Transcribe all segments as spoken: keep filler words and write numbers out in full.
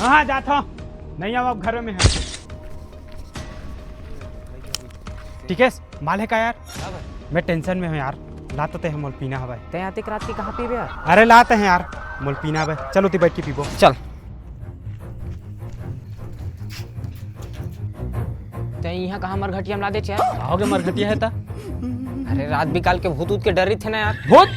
हाँ, जात हँव। नहीं आवा, अब घर में है। ठीक है, माल है का यार? मैं टेंशन में हँव यार। ला तो ते ह मोला पीना हवय। ते आतिक रात के कहाँ पीबे यार? अरे ला ते ह यार, मोला पीना हवय। चल ओती बैठ के पीबो। चल। ते इहाँ कहाँ मरघटिया में ला देच यार? का होगे मरघटिया हे त? अरे रात बिकाल के भूत ऊत के डर रहिथे ना यार। भूत?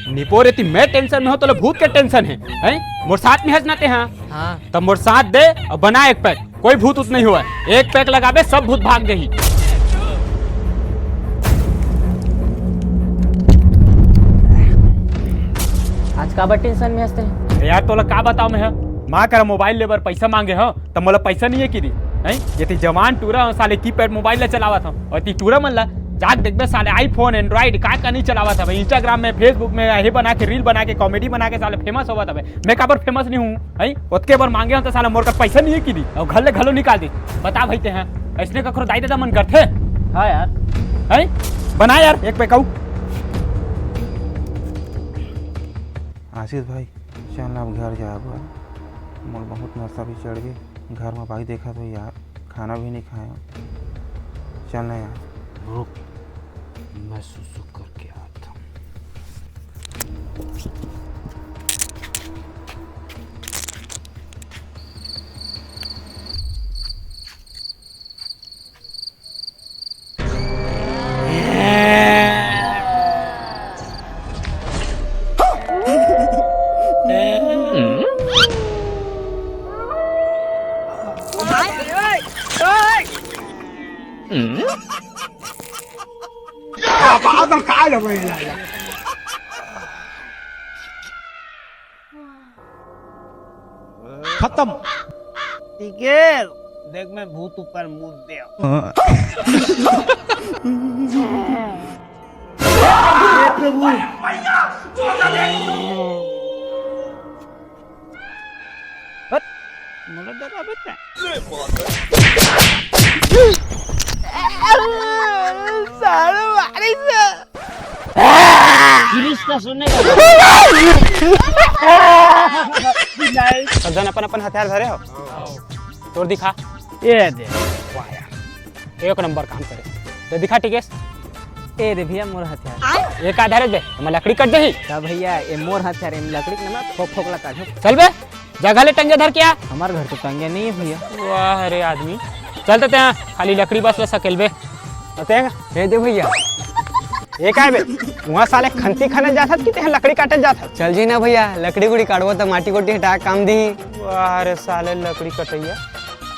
निपोर एती मैं टेंशन में हँव, तोला भूत के टेंशन हे, हैं? मोर साथ में हस ना ते ह। हाँ। तब मोर साथ दे अउ बना एक पैक। कोई भूत ऊत नहीं होवय, एक पैक लगाबे सब भूत भाग जाही। आज काबर टेंशन में हँस ते? अरे यार तोला का बतावँ मैं ह, माँ करा मोबाइल ले बर पैसा माँगे हँव, त मोला पैसा नहीं हे कि दी, हैं? एती जवान टूरा हँव, साले कीपैड मोबाइल ला चलावत हँव, अउ एती टूरा मन ला जाके देखबे साले iPhone, Android का का नहीं चलावत हवय, Instagram में, Facebook में, ये बना के, reel बना के, comedy बना के साले famous होवत हवय। मैं काबर famous नहीं हँव, हैं? ओतके बर माँगे हँव त साला मोर कर पैसा नहीं हे कि दी, अउ घर ले घलो निकाल दे। बता भाई ते ह, अइसने कखरो दाई ददा मन करथे? हाँ यार। हैं? बना यार, एक पैक अउ। आशीष भाई, चल ना अब घर जाब। मोर बहुत नशा भी चढ़ गे। घर में भाई देखत होही यार, खाना भी नहीं खाया। चल ना यार। रुक, मैं सुसु करके आता हूँ। खत्म। ठीक है, देख मैं भूत ऊपर मुद दे। हे प्रभु। हट, मोला डराबे ते। सालो मारिस। पुलिस का सुनने का। सब झन अपन अपन हथियार धरे हो। तोर दिखा। ये दे। वाह यार, एक नंबर काम करे। तो दिखा टिकेश। ए दे भैया मोर हथियार। ये का धरे बे? हमर लकड़ी कट जाही। का भैया, ये मोर हथियार, ये लकड़ी के ना फोक फोक ला काटहूँ। चल बे, जगह ले टंगे धर के आ। हमर घर तो टंगे नहीं है भैया। वाह रे आदमी, चल तो ते खाली लकड़ी बस बस अकेलबे। तो ते हे दे भैया। ये काय बे? वहाँ साले खंती खने जात हस कि ते लकड़ी काटे जात हस? चल जी ना भैया, लकड़ी गुड़ी काटबो त माटी गोटी हटा काम दी। वाह रे साले लकड़ी कटैया।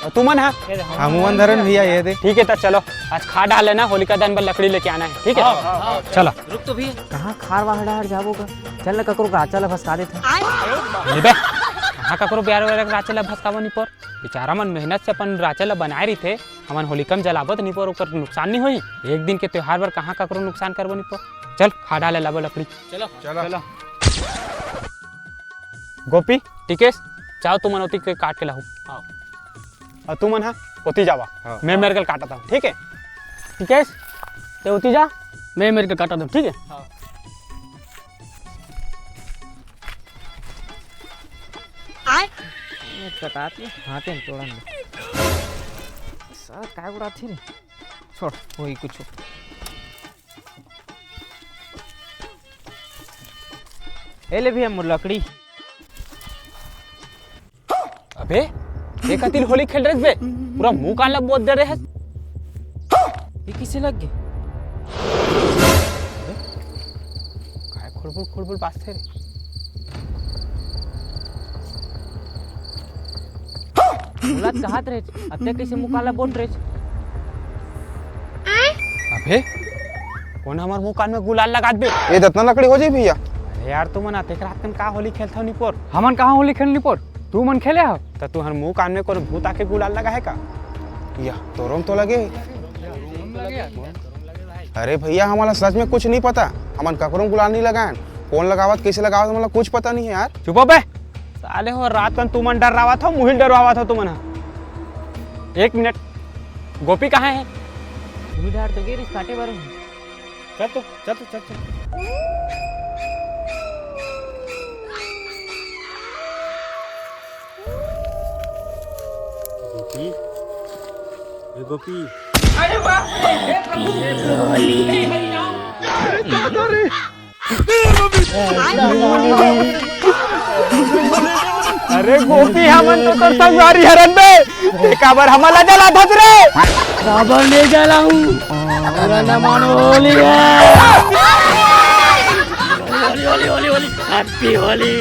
अउ तुमन हा? हम उमन धरन भैया, ये दे। ठीक है, तो चलो, आज खा डाले ना, होलिका दहन बर लकड़ी लेके आना है, ठीक है? हाँ, हाँ, हाँ। चलो। रुक तो भैया, कहाँ खार वाहड़ा हर जाबो का? चल ना, ककरो राचा ला भसका देथे। अरे बे, कहाँ ककरो प्यारे वाले राचा ला भसकाबो निपोर? बेचारा मन मेहनत से अपन राचा ला बनाए रहिथे, हमन होलिका में जलाबो त निपोर ओकर नुकसान नहीं होही। एक दिन के त्योहार बर कहाँ ककरो नुकसान करबो निपोर? चल, खा डाले लाबो लकड़ी। चलो। चलो। चलो। गोपी, टिकेश, जाओ तुमन ओती के काट के लाहू। हाँ। अउ तुमन हा ओती जावा। हाँ। मैं मेर के काटत हँव, ठीक है? टिकेश, ते ओती जा, मैं मेर के काटत हँव, ठीक है? हाँ। आय। ये कटात ले हाथे में तोड़न दे। साला काय उड़ाथे रे? छोड़, होही कुछ। ए ले भैया मोर लकड़ी। अबे, ये कतिल होली खेल रहे बे? पूरा मुंह कान ला बोत दे रहे। ये किसे लग गए? अबे, काय खुड़बुड़ खुड़बुड़ बाजथे रे? मुलात कहात रहे, अब तक कैसे मुंह कान ला बोत रहे? अबे, कोन हमर मुंह कान में गुलाल लगात बे? ये दतना लकड़ी हो जाई भैया। अरे यार, तुमन अतेक रात कन का होली खेलथव निपोर? हमन कहाँ होली खेल निपोर? तुमन खेले हव? त तुहर मुंह कान में कोनो भूत आके गुलाल लगा है का? या, तोरो म तो लगे। अरे भैया, हमन ला सच में कुछ नहीं पता। हमन ककरो म गुलाल नहीं लगायन। कोन लगावत, कैसे लगावत, हमन ला कुछ पता नहीं है यार। चुप हो बे। साले हो, रात कन तुमन डर्रावत हो, मुहिल डरवावत हो तुमन ह। एक मिनट, गोपी कहाँ है? उही डार तो गे रिस काटे बर। चल तो, चल तो, चल, चल। ए गोपी। अरे गोपी, हमन तो तोर संगवारी हरन बे, ते काबर हमन ला जलाथस रे? काबर नइ जलाहूं? मोला न मानो होली हे। होली, होली, होली, होली, हैप्पी होली।